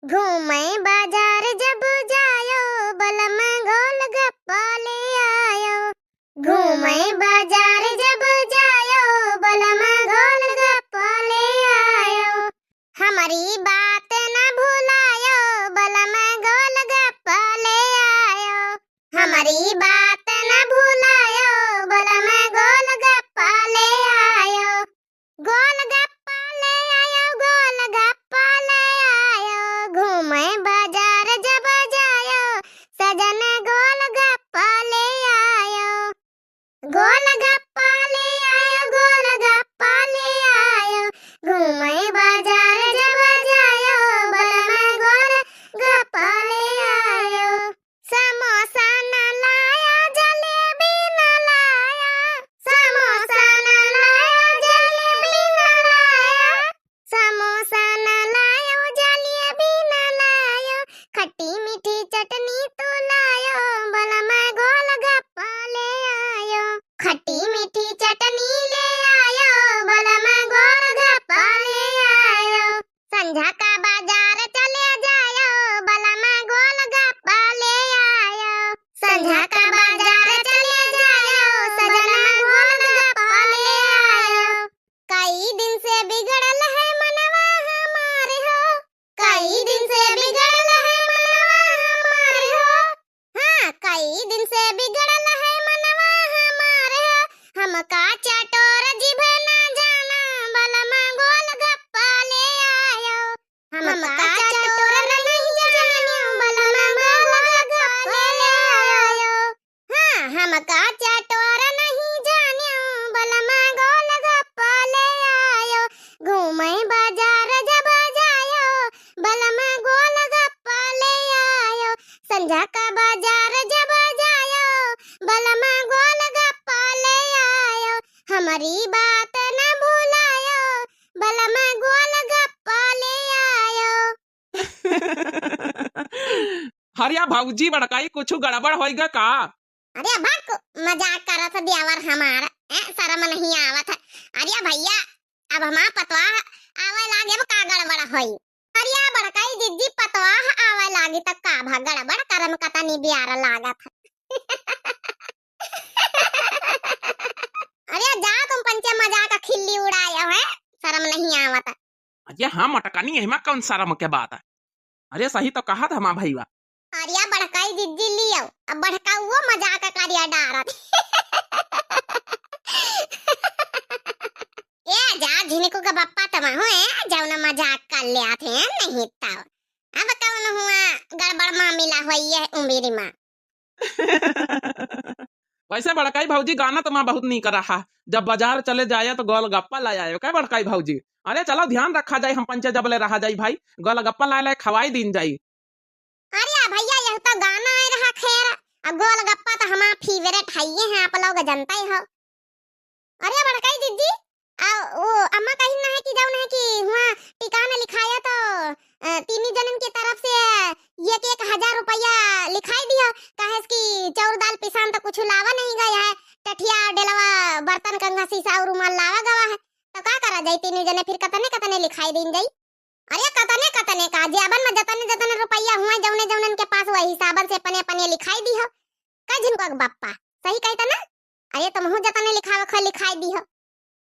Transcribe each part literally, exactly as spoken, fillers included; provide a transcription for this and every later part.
घूमे बाजार जब जायो, बलम गोलगप्पा ले आयो। घूमे बाजार जब जायो, बलम गोलगप्पा ले आयो। हमरी बात न भुलायो, बलम गोलगप्पा ले आयो। हमरी बात न भुलायो, बलम गोलगप्पा ले आयो। गोलगप्पा ले आयो, गोलगप्पा ले आयो, घूमे बाजार जब जायो, सजन गोलगप्पा ले आयो। गोलगप्पा ले आयो, गोलगप्पा ले आयो, घूमे बाजार जब जायो, बलम गोलगप्पा ले आयो। समोसा न लाया, जलेबी न लाया, समोसा न लाया, जलेबी न लाया, समोसा न लाया, जलेबी न लाया, खट्टी मीठी चटनी तू लायो, बलम गोलगप्पा ले आयो। खट्टी मीठी चटनी ले आयो, बलम गोलगप्पा ले आयो। संझा का बाजार चले जायो, बलम गोलगप्पा ले आयो। संझा का बाजार चले जायो, सजन गोलगप्पा ले आयो। कई दिन से बिगड़ल है मनवा हमार हो, कई दिन से बिगड़ल है मनवा हमार हो। हाँ, कई दिन से बिगड़ल है मनवा हमार हो, हमका चटोर जिभ ना जाना, बलम गोलगप्पा ले आयो। हमका चटोर नहीं जानियो, बलम गोलगप्पा ले आयो। हाँ, हमका चटोर नहीं जानियो, बलम गोलगप्पा ले आयो। घूमे बाजार जब जायो, बलम गोलगप्पा ले आयो। संझा का बाजार जब जायो, बलम गोलगप्पा ले आयो। हमरी बात न भुलायो, बलम गोलगप्पा ले आयो। हरिया भौजी, बड़काई कुछ गड़बड़ होइगा का? अरे भक, मजाक करत ह देवर हमार, ए, शर्म नहीं आवत है। अरे भैया, अब हमार पतवाह आवे लागे, अब का गड़बड़ होई? अरे बड़काई जिज्जी, पतवाह आवे लागी त का भा गड़बड़ करम कतनी बियार लागत है। अरे जा तुम पंचे मजाक खिल्ली उड़ाए है, शर्म नहीं आवत। अरे हाँ मटकानी, एहमा कौन शर्म के बात है? अरे सही तो कहत हमा भईवा। अरे बड़काई जिज्जी लियो, अब बड़काउओ मजाक करिया डारत। ए जा झिनको के बप्पा तमा हो, ए जौना मजाक कर ले आते हैं, नहीं ताव। अब कौन हुआ गड़बड़ मामिला होई है उमिर मा। वैसे बड़काई भौजी गाना तो माँ बहुत नीक रहा, जब बाजार चले जाया तो गोलगप्पा ला आयो, का बड़काई भौजी? अरे चलो ध्यान रखा जाए, हम पंचे जबले रहा जाई भाई, गोलगप्पा ला लाए खवाई दीन जाई। अरे भैया यह तो गाना आए रहा खैर, अब गोलगप्पा तो हमार फेवरेट है ये हैं, आप लोग जनता ही हो। अरे बड़काई दीदी, आ, वो अम्मा कही ना है कि जौन है कि हुआ टिकान लिखाया तो, अ, तीनी जनन के तरफ से एक एक हजार रुपया लिखाई दियो, काहे से कि चाउर दाल पिसान तो कुछ लावा नहीं गया है, टठिया डेलवा बर्तन कंघा शीशा और रुमाल लावा गवा है, तो का करा जाई तीनी जने फिर कतने कतने लिखाई दीन जाई? अरे कतने कतने का, जेबन में जतने जतने रुपया हुआ जौने जौनन के पास वही हिसाबन से अपने अपने लिखाई दियो। का झिनको के बप्पा, सही कहता ना? अरे तुमहू जतने लिखावक है लिखाई दियो।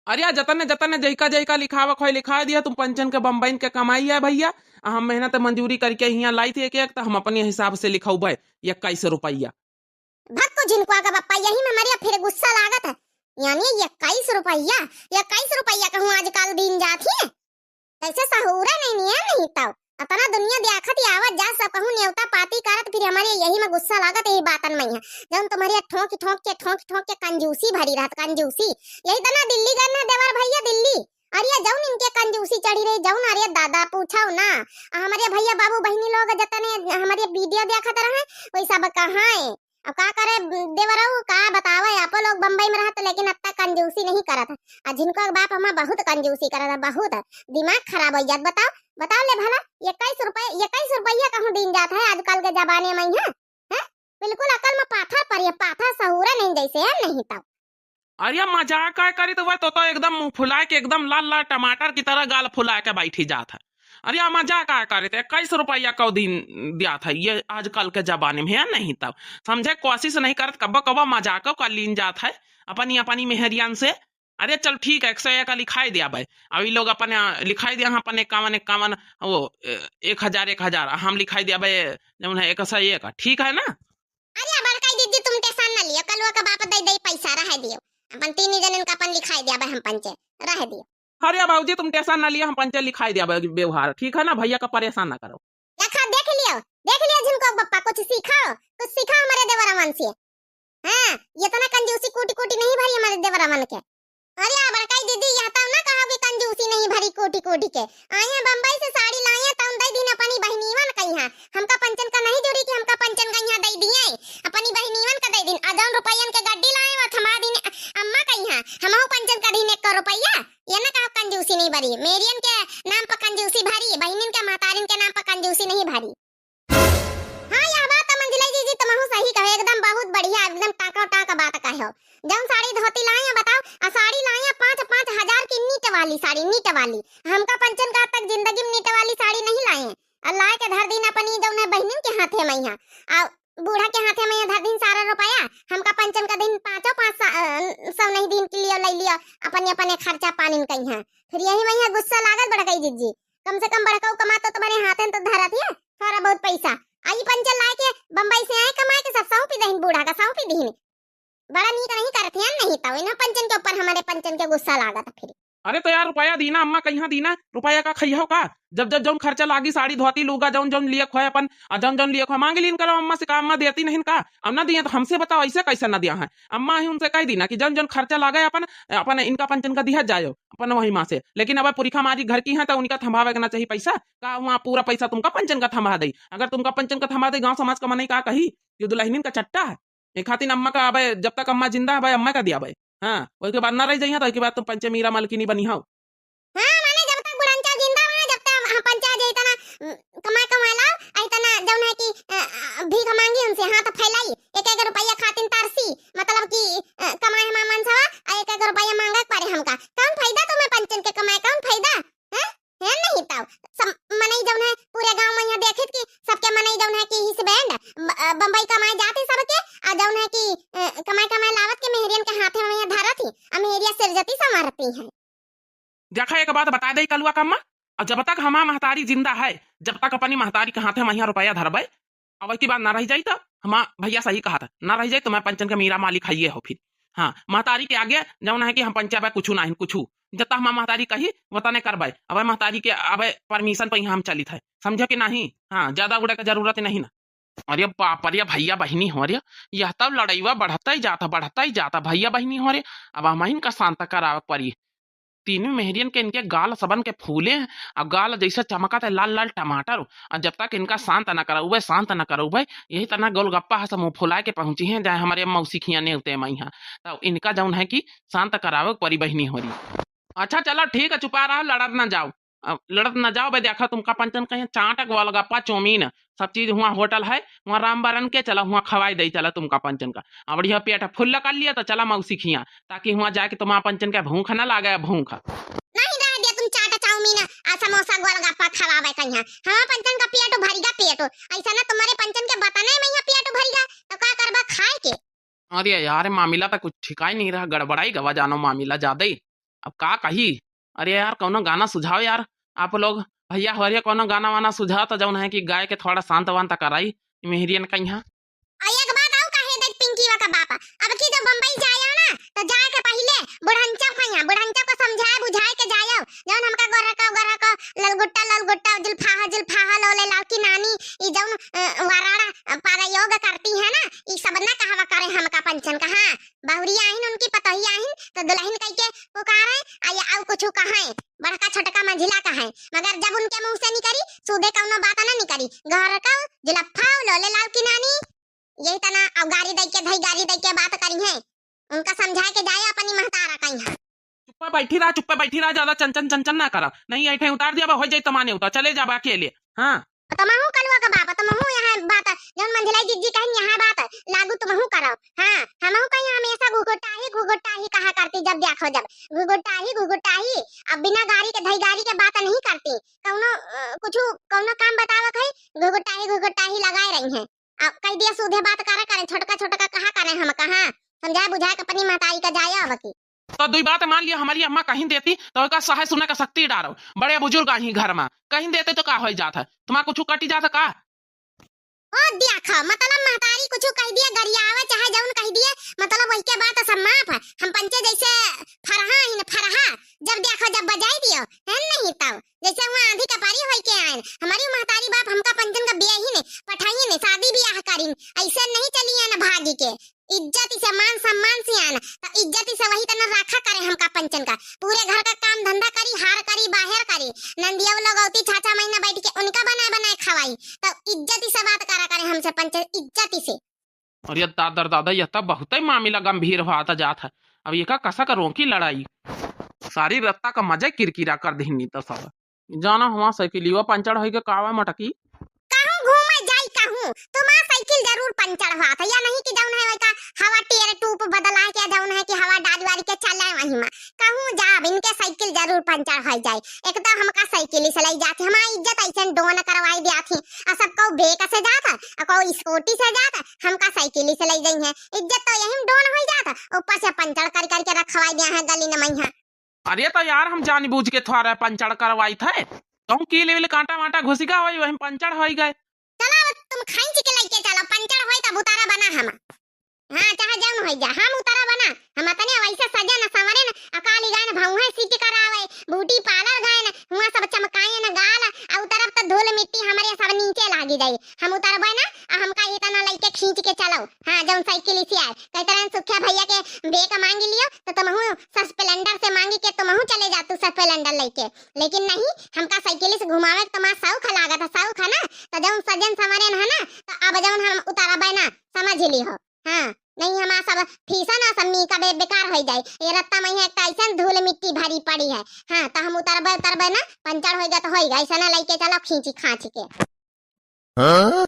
अरे जतने जतने जैका जैका लिखावक है लिखाई दियो, तुम पंचन के बम्बईन के कमाई है भैया, आ हम मेहनत मजदूरी करके हियाँ लाई थी एक एक, तो हम अपने हिसाब से लिखौबे इक्कीस रुपया। भक्को झिनकुआ का बप्पा, यही में मरिया फिर गुस्सा लागत है। यानी इक्कीस रुपया, इक्कीस रुपया कहूँ आजकल दीन जात ही। कैसे सहूरे नहीं नियम नहीं तब। अतना दुनिया देखत ही आवत जा सब कहूँ नेवता पाती करत, फिर हमारे यही में गुस्सा लागत यही बातन में है। जौन तुम्हारे ठोंक ठोंक के, ठोंक ठोंक के कंजूसी भरी रहत, कंजूसी। यही तना दिल्ली गए ना देवर भैया दिल्ली। अरे जौन इनके कंजूसी चढ़ी रही, जौन अरे दादा पूछो ना। आ हमारे भैया बाबू बहिनी लोग जतने हमारे वीडियो देखत रहे, वही सब कहाँ है। अब का करे देवरऊ, का बतावे, आपो लोग बम्बई में रहत, लेकिन अत्ता कंजूसी नहीं करत है। आ झिनको के बाप हमार बहुत कंजूसी करत है, बहुत। दिमाग खराब हो जात। बताओ, बताओ ले भला, इक्कीस रुपये, इक्कीस रुपया कहूँ दीन जात है आजकल के जमाने में, हैं? हैं? बिल्कुल अकल में पाथर पड़े, पाथर सहूरे नहीं जैसे है, नहीं तब। अरे मजाक काय करी तो वह तो, तो एकदम मुंह फुला के एकदम लाल लाल टमाटर की तरह गाल फुला के बैठी जात है। अरे, आ मजाक का करे थे? इक्कीस रुपया कौ दिन दियात है, ये आजकल के जमाने में है नहीं तब। समझे कोशिश नहीं करत, कब्बो कब्बो मजाक का लीन जात है अपनी, अपनी मेहरियन से। अरे चल ठीक है, एक सौ एक लिखाई दिया भाई। अब ई लोग अपन, आ, लिखाई दिया, हम अपन इक्यावन, इक्यावन, वो, ए, एक हजार, एक हजार, हम लिखाई दिया भाई, जौन है एक सौ एक, ठीक है ना? अरे बड़काई दीदी, तुम टेंशन न लियो, कलुआ का बाप दे दे पैसा, रह दियो। अपन तीन जनन का अपन लिखाई दिया भाई हम पंचे, रह दियो। अरे बाबूजी, तुम टेंशन न लियो, हम पंचे लिखाई दिया भाई व्यवहार, ठीक है ना? भैया का परेशान ना करो। देखा, देख लियो, देख लियो झिनको बप्पा, कुछ सीखो, कुछ सीखो हमारे देवरमन से। हाँ, इतना कंजूसी कूटी कूटी नहीं भरी हमारे देवरमन के। अरे आ बड़काई दीदी, यह तब ना कहो कि कंजूसी नहीं भरी कूटी कूटी के। आए हैं बम्बई से साड़ी लाए हैं, तउन दे दिन अपनी बहिनीवन कइहाँ। हमका पंचन का नहीं जुड़ी कि हमका पंचन का यहाँ दे दिए, अपनी बहिनीवन का दे दिन। आ जौन रुपयन के गड्डी लाए, वो थमा दिन अम्मा कइहाँ। हमहू पंचन का दिन एक रुपया। ये ना कहो कंजूसी नहीं भरी, मेरियन के नाम पर कंजूसी भरी, बहिनिन के महतारिन के नाम पर कंजूसी नहीं भरी। हाँ, यह बात तो मंझिला जीजी तुमहू सही कहो, एकदम बहुत बढ़िया, एकदम टाका टाका बात कहो। जौन साड़ी धोती लाए हैं बताओ, आ साड़ी लाए हैं पाँच, पाँच हजार की नीट वाली साड़ी, नीट वाली। हमका पंचन का आज तक जिंदगी में नीट वाली साड़ी नहीं लाए हैं। और लाए के धर दिन अपनी जौन है बहिनिन के हाथे मइहाँ, आ बूढ़ा के हाथे मइहाँ धर दिन सारा रुपया। हमका पंचन का दिन पाँचों पाँच सा-, अ, सौ नहीं दिन के लिए ले लियो, अपने अपने खर्चा पानी कइहाँ। फिर यही मइहाँ गुस्सा लागल बड़काई जीजी। कम से कम बड़काऊ कमा तो तुम्हारे हाथे तो धरत है थोड़ा बहुत पैसा। आई पंचन लाए के बम्बई से आए कमाए के सब सौंपी दहिन, बूढ़ा का सौंपी दहिन। बड़ा नीक नहीं करत हैं, नहीं तो इन्हें पंचन के ऊपर, हमारे पंचन के गुस्सा लागत फिर। अरे तो यार रुपया दीना, अम्मा कइहाँ दीना, रुपया का खइहो का? जब जब जौन खर्चा लागी, साड़ी धोती लूगा जौन जौन लिए खोए अपन, आ जौन जौन लिए खोए मांग लीन करो अम्मा से, का अम्मा देती नहीं का? अब ना दिए तो हमसे बताओ, ऐसे कैसे ना दिया है? अम्मा ही उनसे कह दीना कि जौन जौन खर्चा लागे अपन, अपन इनका पंचन का दिया जाए अपन वही माँ से। लेकिन अब पुरखा मारी घर की है तो उनका थमावे के ना चाहिए पैसा, का वहाँ पूरा पैसा तुमका पंचन का थमा दे। अगर तुमका पंचन का थमा दे, गाँव समाज का मनई का कही कि दुल्हनिन का चट्टा है। ये खातिर अम्मा का अबे, जब तक अम्मा जिंदा है भाई, अम्मा का दिया भाई। हाँ, उसके बाद ना रह जाइए तो उसके बाद तुम पंचे मीरा मलकिनी बनी हो। हाँ, माने जब तक बुढ़ंचा जिंदा है, जब तक हम पंचा जे इतना, उम, कमाए कमाए लाओ, आ इतना जौन है कि, अ, अ, भीख मांगी उनसे, हाथ फैलाई, एक एक रुपया खातिन तरसी, मतलब कि, अ, कमाए हमार मनसवा, आ एक एक रुपया मांगे के पड़े हमका। कौन फायदा तुम्हें पंचन के कमाए, कौन फायदा? हैं? है नहीं तब सब मनई जौन है पूरे गांव में यहाँ देखित कि सबके मनई जौन है कि हिस बैंड ब-, अ, बम्बई कमाए जात ही सबके, आ जौन है कि, अ, कमाए कमाए लावत के मेहरियन के हाथे में यहाँ धरत ही, आ मेहरिया सिरजती संवरती है। देखा, एक बात बता दे कलुआ कम्मा, और जब तक हमार महतारी जिंदा है, जब तक अपनी महतारी के हाथे में यहाँ रुपया धरबे, अब की बात ना रह जाई तो हमार भैया सही कहा था, ना रह जाई तो मैं पंचन के मीरा मालिक हइये हो फिर। हाँ, महतारी के आगे जौन है कि हम पंचे अबे कुछू नाहीं, कुछू। जब तक हमार महतारी कही, वो तने करबे। अबे महतारी के अबे परमिशन पे यहाँ हम चलित है, समझे कि नाहीं? हाँ, ज्यादा उड़े के जरूरत नहीं ना। अरे बाप रे भैया बहिनी हो रे, यह तब लड़ाईवा बढ़ता ही जाता, बढ़ता ही जाता भैया बहिनी हो रे। अब हम इनका शांत करावे पड़ी। तीनों मेहरियन के इनके गाल सबन के फूले हैं, और गाल जैसे चमकत है लाल लाल टमाटर। और जब तक इनका शांत न करउबे, शांत न करउबे, यही तना गोलगप्पा हस मुँह फुलाए के पहुँची हैं, जाए हमारे मौसी खिया नेवते मइहाँ। तो इनका जौन है कि शांत करावे परी बहिनी हो रही। अच्छा चलो ठीक है, चुपा रहो, लड़त न जाओ। अब लड़त न जाओ बे, देखा तुमका पंचन कहीं चाट गोलगप्पा चौमीन सब चीज हुआ होटल है, हुआ रामबरन के चला, हुआ खवाई दे चला तुमका पंचन का। अब बढ़िया पेट फुल कर लिया तो चला मौसी खिया, ताकि हुआ जाके तुम्हारा पंचन के भूख न लागे, भूख। नहीं रह दिया तुम चाट चाउमीन आ समोसा गोलगप्पा खवावे कहीं। हमार पंचन का पेट भरिगा पेट, ऐसा ना तुम्हारे पंचन के बताने में यहाँ पेट भरिगा तो का करबा खाए के? अरे यार, मामिला तो कुछ ठिकाई नहीं रहा, गड़बड़ाई गवा जानो मामिला ज्यादा ही। अब का कही? अरे यार, कौनो गाना सुझाओ यार आप लोग, भैया हो रहे, कौनो गाना वाना सुझाओ तो जौन है कि गाय के थोड़ा शांत वांत कराई मेहरियन कहीं। आ एक बात आऊ कहे देख पिंकीवा का बाप, अब की जब बम्बई जाए हो ना तो जाए के पहिले बुढ़ंचा भैया, बुढ़ंचा को समझाए बुझाए के जाए, जौन हमका गोरखा गोरखा ललगुट्टा ललगुट्टा जुल्फाहा जुल्फाहा लोले लाल की नानी, ई जौन, अ, वराड़ा, अ, प्रयोग करती है ना, ई सब ना कहवा करे हमका पंचन का। हाँ, बहुरिया आहिन उनकी पतोहिया आहिन तो दुल्हन कह के पुकारे, आ या आऊ कुछ कहे, बड़का छोटका मंझिला कहे, मगर जब उनके मुंह से निकरी, सूधे कौनो बात ना निकरी, घर का जुलफा लोले लाल की नानी, यही तना अब गारी दे के धई गारी दे के बात करी है। उनका समझाए के जाए अपनी महतारा कहीं है। चुप्पा बैठी रहा, चुप्पा बैठी रहा, ज्यादा चंचन चंचन ना करा, नहीं ऐठे उतार दिया बा, हो जाए तमाने उतार, चले जाबा अकेले। हाँ। तमहू कलुआ का बाप, तमहू यहाँ बात, जौन मंझिलाई जिज्जी कहिन यहाँ बात लागू तुमहू करो। हाँ, हमहू कहीं हमेशा घुघुटाही घुघुटाही कहा करती, जब देखो जब घुघुटाही घुघुटाही। अब बिना गाड़ी के धई गाड़ी के बात नहीं करती, कौनो अ, कुछ कौनो काम बतावत है, घुघुटाही घुघुटाही लगाए रही हैं। अब कह दिया सूधे बात करा करें, छोटका छोटका कहा करें हम कहाँ, समझाए बुझाए के अपनी महतारी का जाए अब की। तो दुई बात मान लिया, हमारी अम्मा कहीं देती तो का सहे सुने का शक्ति डारो, बड़े बुजुर्ग आही घर में, कहीं देते तो का हो जात है, तुम्हारा कुछ कटी जात का? ओ देखो, मतलब महतारी कुछ कह दिया, गरियावे चाहे जौन कह दिए, मतलब वही के बात सब माफ है। हम पंचे जैसे फरहा ही न फरहा, जब देखो जब बजाई दियो, है नहीं तब जैसे हुआ आंधी का पारी होई के आयन, हमारी महतारी बाप हमका पंचन का बिया ही नहीं, पठाई नहीं, शादी ब्याह करीन, ऐसे नहीं चली है न भागी के। इज्जत से, मान सम्मान से आन, तो इज्जत से वही तना राखा करे हमका पंचन का। पूरे घर का काम धंधा करी, हार करी, बाहर करी, नंदिया लोग औती छाछा महीना बैठ के उनका बनाए बनाए खवाई, तो इज्जत से बात करा करे हमसे पंचन, इज्जत से। अरे दादर दादा, यह तो बहुत ही मामला गंभीर होता जात है। अब ये का कसा का रोकी लड़ाई, सारी रत्ता का मजा किरकिरा कर देहनी तो सब। जाना हुआ साइकिलिया पंचर होई के कावा मटकी। कहूँ घूमे जाई कहूँ, तुम्हार साइकिल जरूर पंचर हुआ था, या नहीं कि जौन है वही का हवा टेर टूप बदला के, जौन है कि हवा डाल वाली के चले वही में। कहूँ जाब इनके साइकिल जरूर पंचर हो जाए। एक तो हमका साइकिल से लई जाती, हमारी इज्जत ऐसे डोन करवाई दिया थी, आ सब कहू बेक से जात, आ कहू स्कूटी से जात, हमका साइकिल से लई जाई है। इज्जत तो यही में डोन हो जात, ऊपर से पंचर कर करके रखवाई दिया है गली न मैया। अरे तो यार, हम जानी बूझ के थोड़ा पंचर करवाई थे, कहूँ कील वील कांटा वांटा घुसी गा होई, वही पंचर होई गए। चला, अब तुम खींच के लेके चलो, पंचर होई तब उतारा बना हम। हाँ, चाहे जौन होई जा, हम उतारा बना। हम अपने वैसे सजे न संवरे न, अकाली गए न भौहे सीट करावे, ब्यूटी पार्लर गए न, हुआ सब चमकाए न गाल, आ उतरब तो धूल मिट्टी हमरे सब नीचे लागी जाई। हम उतरबे ना, आ हमका इतना लइके खींच के चलो। हाँ, जौन साइकिल इसी आए, कहते रहन सुखिया भैया के बेक मांगी लियो, तो तुमहू सस्पेलेंडर से मांगी के तुमहू चले जातू सस्पेलेंडर लइके। लेकिन नहीं, हमका साइकिल से घुमावे के तुम्हारा शौक है, लागत है, शौक है ना, तो जौन सजन संवरन है ना, तो अब जौन हम उतरबे ना, समझ ली हो। हाँ, नहीं हमारा सब फीसन और सब मीका बे-, बेकार हो जाए। ये रत्ता में एक तो ऐसन धूल मिट्टी भरी पड़ी है। हाँ, तो हम उतरबे, उतरबे ना, पंचर होई गए तो होई गए, ऐसा ना लइके चलो खींची खांची के। हाँ?